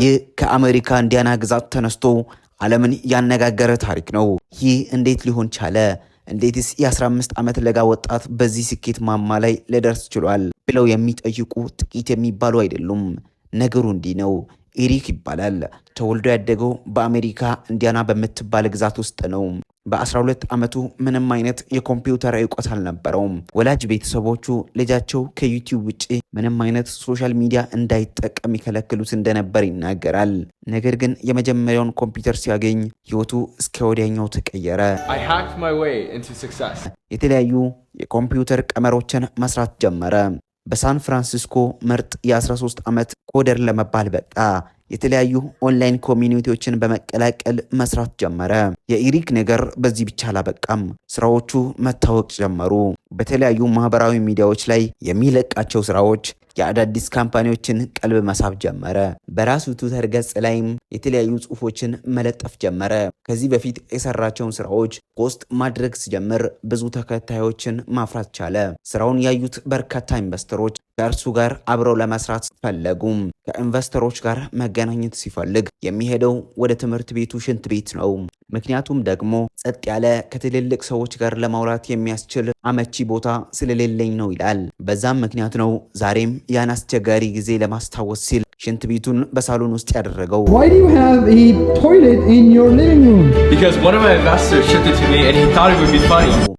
ይህ ከአሜሪካ ኢንዲያና ግዛት ተነስቶ ዓለምን ያነጋገረ ታሪክ ነው። ይህ እንዴት ሊሆን ቻለ? እንዴትስ የ15 ዓመት ለጋ ወጣት በዚህ ስኬት ማማ ላይ ሊደርስ ችሏል? ብለው የሚጠይቁ ጥቂት የሚባሉ አይደሉም። ነገሩ እንዲህ ነው። ኤሪክ ይባላል። ተወልዶ ያደገው በአሜሪካ ኢንዲያና በምትባል ግዛት ውስጥ ነው። በ12 ዓመቱ ምንም አይነት የኮምፒውተር እውቀት አልነበረውም። ወላጅ ቤተሰቦቹ ልጃቸው ከ YouTube ውጭ ምንም አይነት social media እንዳይጠቀም ይከለክሉት እንደነበር ይናገራል። ነገር ግን የመጀመሪያውን ኮምፒውተር ሲያገኝ ህይወቱ እስከ ወዲያኛው ተቀየረ። I hacked my way into success. የተለያዩ የኮምፒውተር ቀመሮችን መስራት ጀመረ። በሳን ፍራንሲስኮ ምርጥ የ13 ዓመት coder ለመባል በቃ። የተለያዩ online community ዎችን በመቀላቀል መስራት ጀመረ። የኢሪክ ነገር በዚህ ብቻ አላበቃም። ስራዎቹ መታወቅ ጀመሩ። በተለያዩ ማህበራዊ ሚዲያዎች ላይ የሚለቃቸው ስራዎች የአዳዲስ company ዎችን ቀልብ መሳብ ጀመረ። በራሱ ትዊተር ገጽ ላይም የተለያዩ ጽሁፎችን መለጠፍ ጀመረ። ከዚህ በፊት የሰራቸውን ስራዎች post ማድረግ ሲጀምር ብዙ ተከታዮችን ማፍራት ቻለ። ስራውን ያዩት በርካታ ኢንቨስተሮች ከእርሱ ጋር አብረው ለመስራት ፈለጉም። ከኢንቨስተሮች ጋር መገናኘት ሲፈልግ የሚሄደው ወደ ትምህርት ቤቱ ሽንት ቤት ነው። ምክንያቱም ደግሞ ጸጥ ያለ፣ ከትልልቅ ሰዎች ጋር ለማውራት የሚያስችል አመቺ ቦታ ስለሌለኝ ነው ይላል። በዛም ምክንያት ነው ዛሬም ያን አስቸጋሪ ጊዜ ለማስታወስ ሲል ሽንት ቤቱን በሳሎን ውስጥ ያደረገው። Why do you have a toilet in your living room? Because one of my investors shipped it to me and he thought it would be funny.